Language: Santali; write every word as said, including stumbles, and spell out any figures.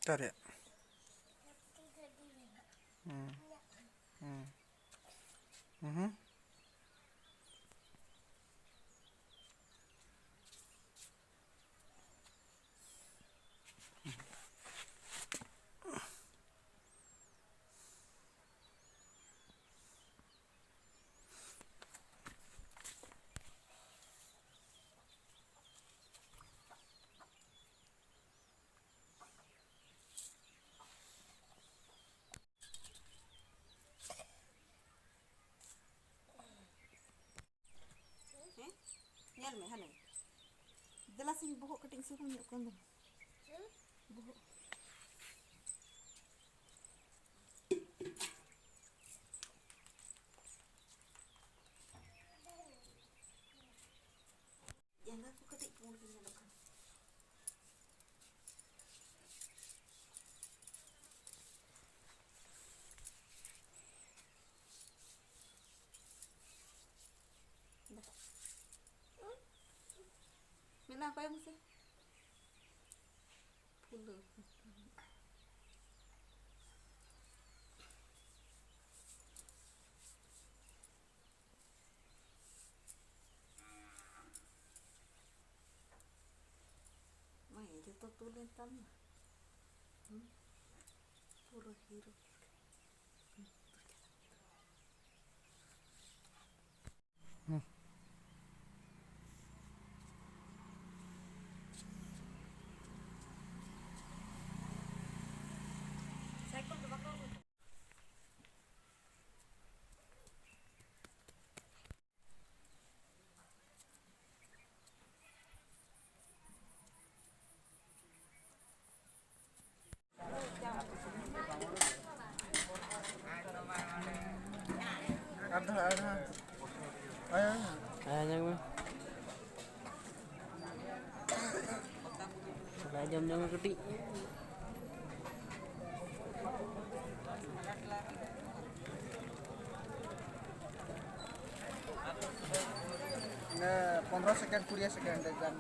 ᱮᱠᱴᱟ ᱨᱮᱭᱟᱜ᱾ ᱦᱩᱸ᱾ ᱦᱩᱸ᱾ ᱦᱩᱸ᱾ ᱦᱮᱸ? ᱧᱮᱞ ᱢᱮ ᱦᱟᱱᱮ᱾ ᱫᱮᱞᱟ ᱥᱮᱧ ᱵᱚᱦᱚᱜ ᱠᱟᱹᱴᱤᱡ ᱤᱧ ᱥᱩᱨᱩᱢ ᱧᱚᱜ ᱠᱟᱱ ᱫᱚ᱾ ᱵᱚᱦᱚᱜ᱾ ᱡᱟᱸᱜᱟ ᱠᱚ ᱠᱟᱹᱴᱤᱡ ᱯᱩᱸᱰ ᱜᱮ ᱧᱮᱞᱚᱜ ᱠᱟᱱᱟ᱾ ᱢᱮᱫ ᱱᱟ ᱠᱚᱭᱚᱜ ᱢᱮᱥᱮ᱾ ᱯᱷᱩᱞᱟᱹᱣ᱾ ᱢᱟᱭᱟ, ᱡᱚᱛᱚ ᱛᱩᱞ ᱮᱱ ᱛᱟᱢ ᱫᱚ᱾ ᱦᱩᱸ? ᱯᱩᱨᱟᱹ ᱦᱤᱨᱳ ᱞᱮᱠᱟ᱾ ᱦᱩᱸ᱾ ᱥᱟᱭᱠᱮᱞ ᱫᱚ ᱵᱟᱠᱚ ᱟᱹᱜᱩ ᱟᱨ ᱫᱷᱟᱣ, ᱟᱨ ᱫᱷᱟᱣ᱾ ᱦᱳᱭ, ᱦᱳᱭ, ᱦᱳᱭ᱾ ᱦᱮᱸ, ᱧᱮᱞ ᱢᱮ᱾ ᱛᱷᱚᱲᱟ ᱡᱚᱢ ᱧᱚᱜ ᱢᱮ ᱠᱟᱹᱴᱤᱡ᱾ ᱤᱱᱟᱹ ᱯᱚᱱᱨᱚ ᱥᱮᱠᱮᱱᱰ, ᱠᱩᱲᱤ ᱥᱮᱠᱮᱱᱰ ᱜᱟᱱ᱾